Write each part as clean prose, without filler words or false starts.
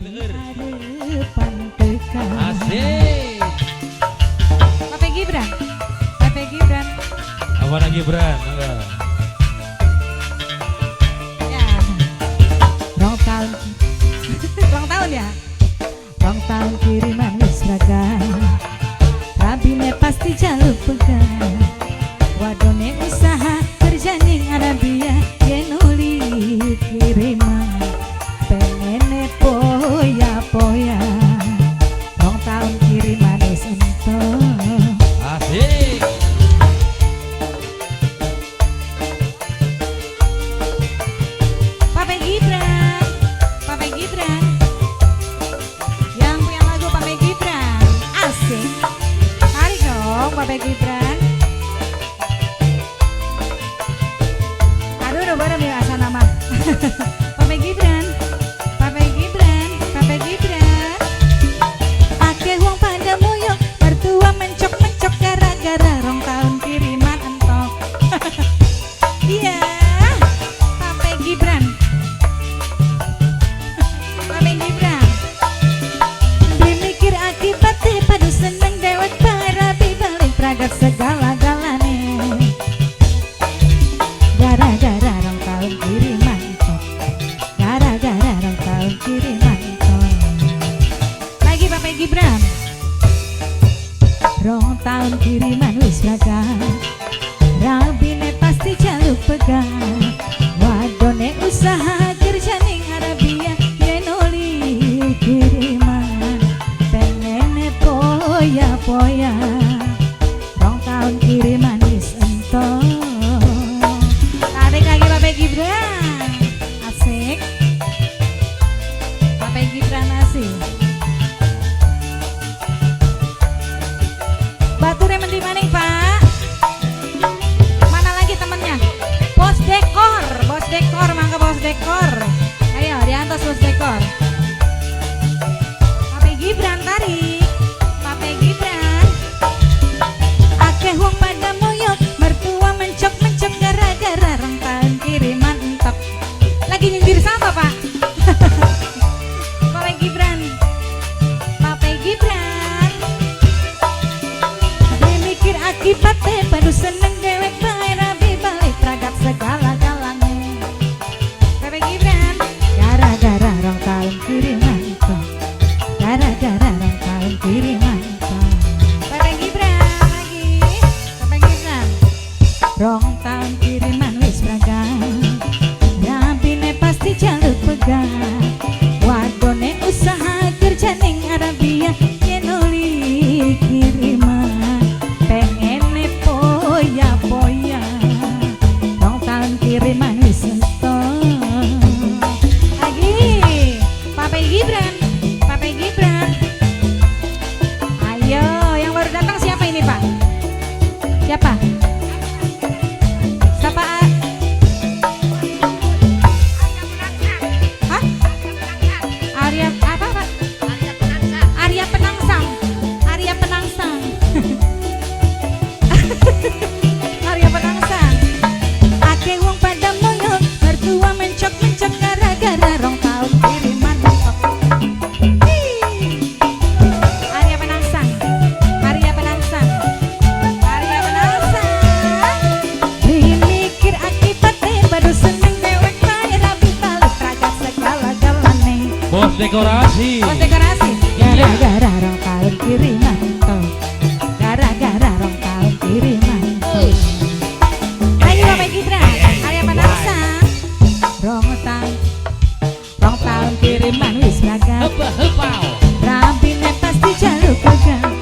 Bleur. Arepan tekan. Asik. Bapak Gibran, Bapak Gibran. Apa lagi Gibran? Mangga. Ya. Rong tahun. Rong tahun ya? Rong tahun kiriman wis raga. Rabine pasti jaluk pegang. Wadone usaha kerja ning Arabia yen oli kiriman pengene poya-poya. Rong tahun kiriman wis entok. Asik. Pape Gibran, Pape Gibran, yang punya lagu Pape Gibran, asik. Tarik dong Pape Gibran. Aduh, udah bareng ya asa nama. Pape Gibran, Pape Gibran, Pape Gibran. Akeh wong pada moyok, mertua mencok-mencok gara-gara rong tahun kiriman entok. Iya, Pape Gibran. Pape Gibran. Dimikir akibatnya padu seneng dewek parabi balik pragat segala-galane. Gara-gara rong tahun kiriman entok. Gara-gara rong tahun kiriman entok. Lagi Pape Gibran. Rong tahun kiriman wis raga. Rabine pasti jaluk pegang. Wadone usaha kerja ning Arabia yen oli kiriman pengene poya-poya. Rong tahun kiriman wis entok. Tarik lagi Bapak Gibran. Asik. Bapak Gibran asik. Bature mendi maning, Pak? Mana lagi temennya? Bos dekor, bos dekor, mangga bos dekor. Ayo, diantos bos dekor. Pape Gibran tarik. Pape Gibran. Akeh wong pada moyok, mertua mencok-mencok gara-gara rong tahun kiriman entok. Lagi nyindir siapa, Pak? Pape Gibran. Pape Gibran. Dimikir akibatnya baru seneng dewek bae rabi balik pragat segala-galane. Pape Gibran. Gara-gara rong tahun kiriman entok. Gara-gara rong tahun kiriman entok. Pape Gibran lagi. Pape Gibran. Rong tahun kiriman wis pragat. Rabine pasti jaluk pegang. Wadone usaha kerja ning Arabia yen oli kiriman pengene poya-poya. Rong tahun kiriman wis entok. Lagi Pape Gibran, Pape Gibran. Ayo, yang baru datang siapa ini, Pak? Siapa? Siapa? Hah? Arya apa, Pak? Arya Penangsang. Arya Penangsang. Arya Penangsang. Akeh wong pada moyok, mertua mencok-mencok gara-gara rong tahun kiriman entok. Ih. Arya Penangsang. Arya Penangsang. Arya Penangsang. Dimikir akibatnya baru seneng dewek bae rabi balik pragat segala-galane. Bos dekorasi. Bos dekorasi. Gara-gara rong tahun kiriman entok. Gara-gara rong tahun kiriman entok. Ayo Bapak Gibran, Arya Penangsang. Rong tahun, rong tahun kiriman wis ragat. Hepa hepau. Rabine pasti jaluk pegang.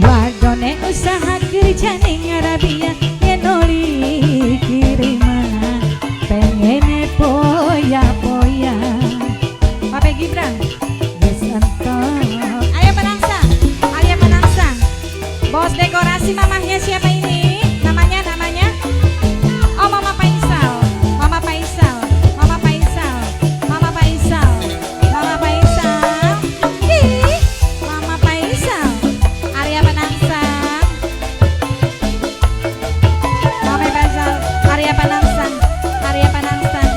Wadone usaha kerja ning Arabia yen oli kiriman pengene poya-poya. Pape Gibran wis entok. Ayo Penangsang, Arya Penangsang. Bos dekorasi mamahnya siapa ini? Namanya, namanya? Oh, Mama Faisal, Mama Faisal, Mama Faisal, Mama Faisal, Mama Faisal. Ih, Mama Faisal, Arya Penangsang. Mama Faisal, Arya Penangsang, Arya Penangsang,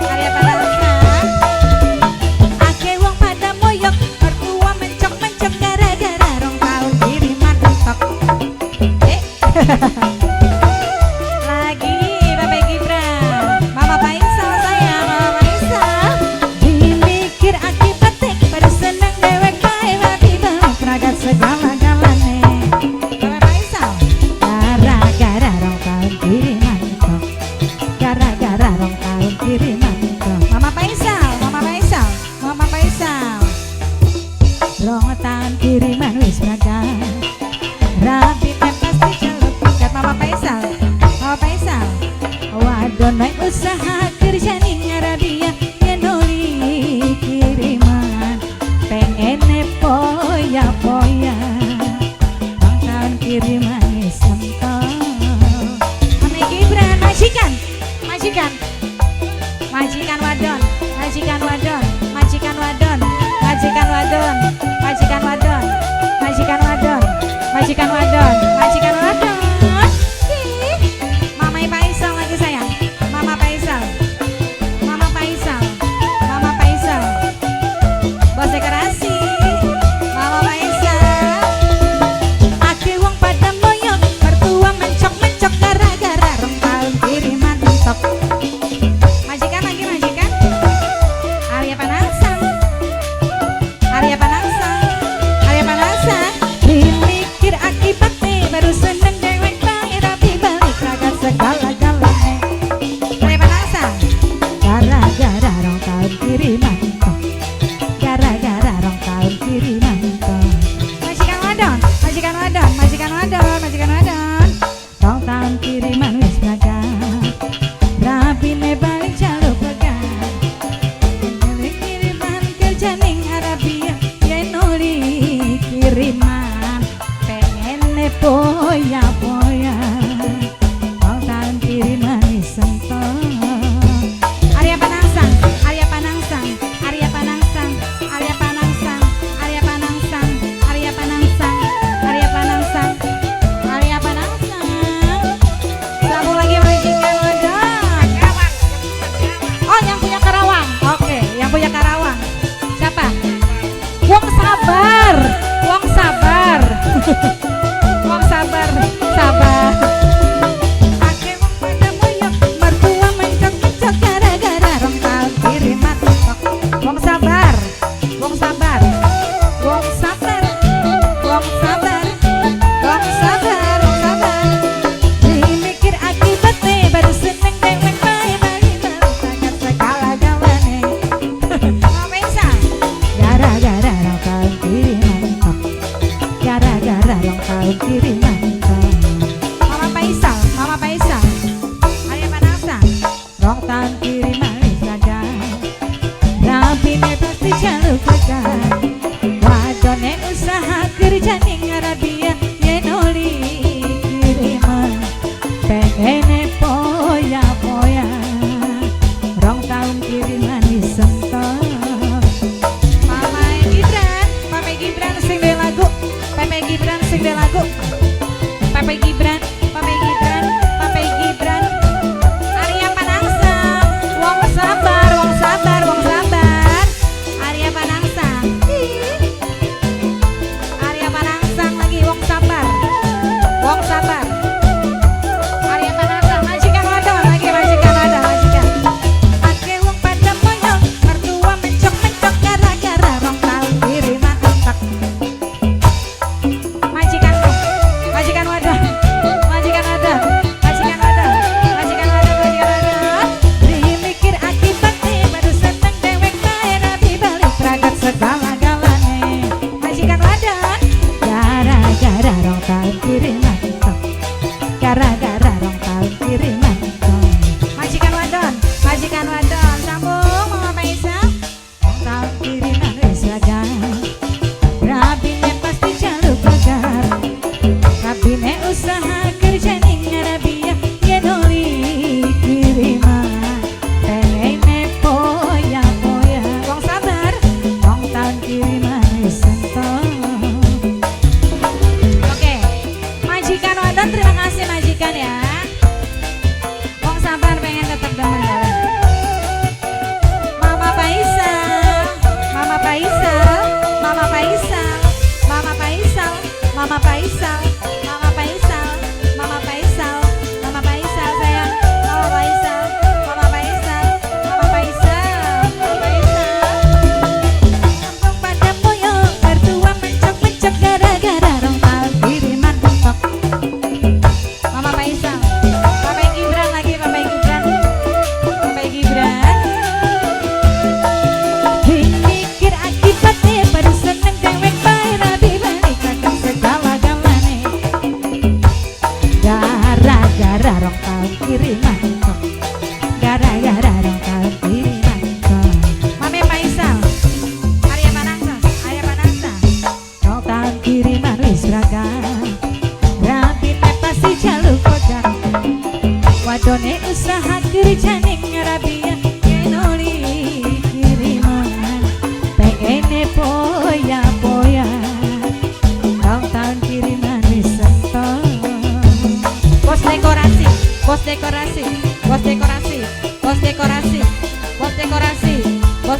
Arya Penangsang. Lagi Bapak Gibran, Mama Faisal sayang, Mama Faisal. Dimikir akibatnya baru seneng dewek bae mati balik ragat segala-galane. Bapak Faisal. Gara-gara rong tahun kiriman tok. Gara-gara rong tahun kiriman tok. Mama Faisal, Mama Faisal, Mama Faisal. Rong tahun kiriman wis berangkat. Rabine pasti jaluk tiket. Mama Faisal, Mama Faisal. Wadon naik usaha kerja ning Arabia yen oli kiriman pengene poya-poya. Rong tahun kiriman wis entok. Mama Gibran, majikan, majikan, majikan wadon, majikan wadon, majikan wadon, majikan wadon, majikan wadon, majikan wadon, majikan wadon, majikan wadon. Ih, Mama Faisal lagi sayang, Mama Faisal, Mama Faisal, Mama Faisal, bos dekorasi, Mama Faisal. Ake wong pada moyok, mertua mencok-mencok gara-gara rong tahun kiriman entok. Majikan lagi majikan. Arya Panangsang, Arya Panangsang, Arya Panangsang. Dimikir akibatnya baru seneng dewek bae rapi balik ragat segala-galane. Arya Panangsang. Gara-gara rong tahun kiriman entok. Gara-gara rong tahun kiriman entok. Majikan wadon, majikan wadon, majikan wadon, majikan wadon. Rong tahun kiriman wis berangkat. Rabine balik jaluk pegat. Kiriman kerja ning Arabia yen oli kiriman pengene poya-poya. Rong tahun kiriman wis entok. Arya Panangsang, Arya Panangsang, Arya Panangsang, Arya Panangsang, Arya Panangsang, Arya Panangsang, Arya Panangsang, Arya Panangsang. Sambung lagi majikan wadon. Oh, yang punya Karawang. Oke, yang punya Karawang. Siapa? Wong sabar, wong sabar. Wong sabar, sabar. Ake wong pada moyok, mertua mencok-mencok gara-gara rong tahun kiriman entok. Wong sabar, wong sabar, wong sabar, wong sabar, wong sabar, wong sabar. Dimikir akibatnya baru seneng dewek bae bali balik sangat segala-galane. Mama Faisal. Gara-gara rong tahun kiriman entok. Gara-gara rong tahun kiriman entok. Mama Faisal, Mama Faisal, Arya Panangsang. Rong tahun kiriman wis ragat. Rabine pasti jaluk pegat. Wadone usaha kerja ning Arabia yen oli kiriman pengene poya-poya. Rong tahun kiriman wis entok. Mama Gibran, Mama Gibran sing duwe lagu, Pepe Gibran sing duwe lagu. Pepe Gibran, Pepe Gibran, Pepe Gibran. Arya Panangsang, wong sabar, wong sabar, wong sabar. Arya Panangsang. Ih. Arya Panangsang lagi wong sabar. Wong sabar. Arya Panangsang, majikan wadon lagi majikan wadon, majikan. Ake wong pada moyok, mertua mencok-mencok gara-gara rong tahun kiriman entok. Majikan, majikan wadon, majikan wadon, majikan wadon, majikan wadon, majikan wadon. Dimikir akibatnya baru seneng dewek bae rabi balik ragat segala-galane. Majikan wadon, gara-gara rong tahun kiriman entok. Gara-gara rong tahun kiriman entok. Majikan wadon, majikan wadon, sambung Mama Faisal. Rong tahun kiriman wis ragat. Rabine pasti jaluk pagar. Rabine usaha kerja ning Arabia yen oli kiriman pengene poya-poya. Wong sabar, rong tahun kiriman wis entok. Oke, majikan wadon terima kasih majikan ya. Wong sabar pengen tetap demen jalan. Mama Faisal, Mama Faisal, Mama Faisal, Mama Faisal, Mama Faisal, Mama Faisal, Mama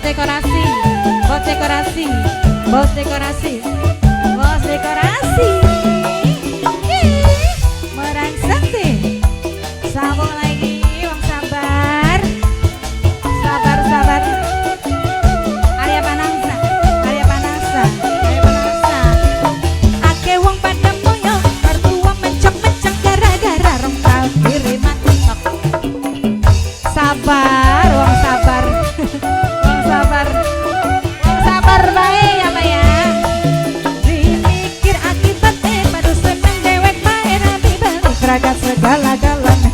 dekorasi, bos dekorasi, bos dekorasi, bos dekorasi. Ih, merangsang deh. Sambung lagi, wong sabar, sabar sabar. Arya Panangsa, Arya Panangsa, Arya Panangsa. Akeh wong pada moyo, mertua mencok-mencok gara-gara 2 tahun kiriman TikTok. Sabar, wong sabar, wong sabar, wong sabar bae ya, Pak ya. Dimikir akibatnya padu seneng dewek bae rabi balik ragat segala-galanya.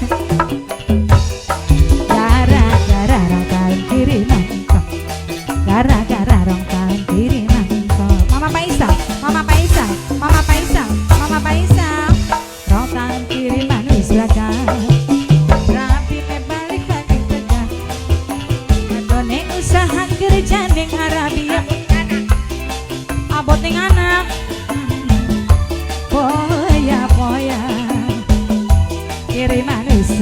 Gara-gara 2 tahun kiriman tok. Gara-gara 2 tahun kiriman tok. Mama Paisa, Mama Paisa, Mama Paisa, Mama Paisa. 2 tahun kiriman wis ragat. Rabine balik balik tegak. Wadone usaha kerja ning Arabia. Abot ning anak. Poya poya. Kiriman wis.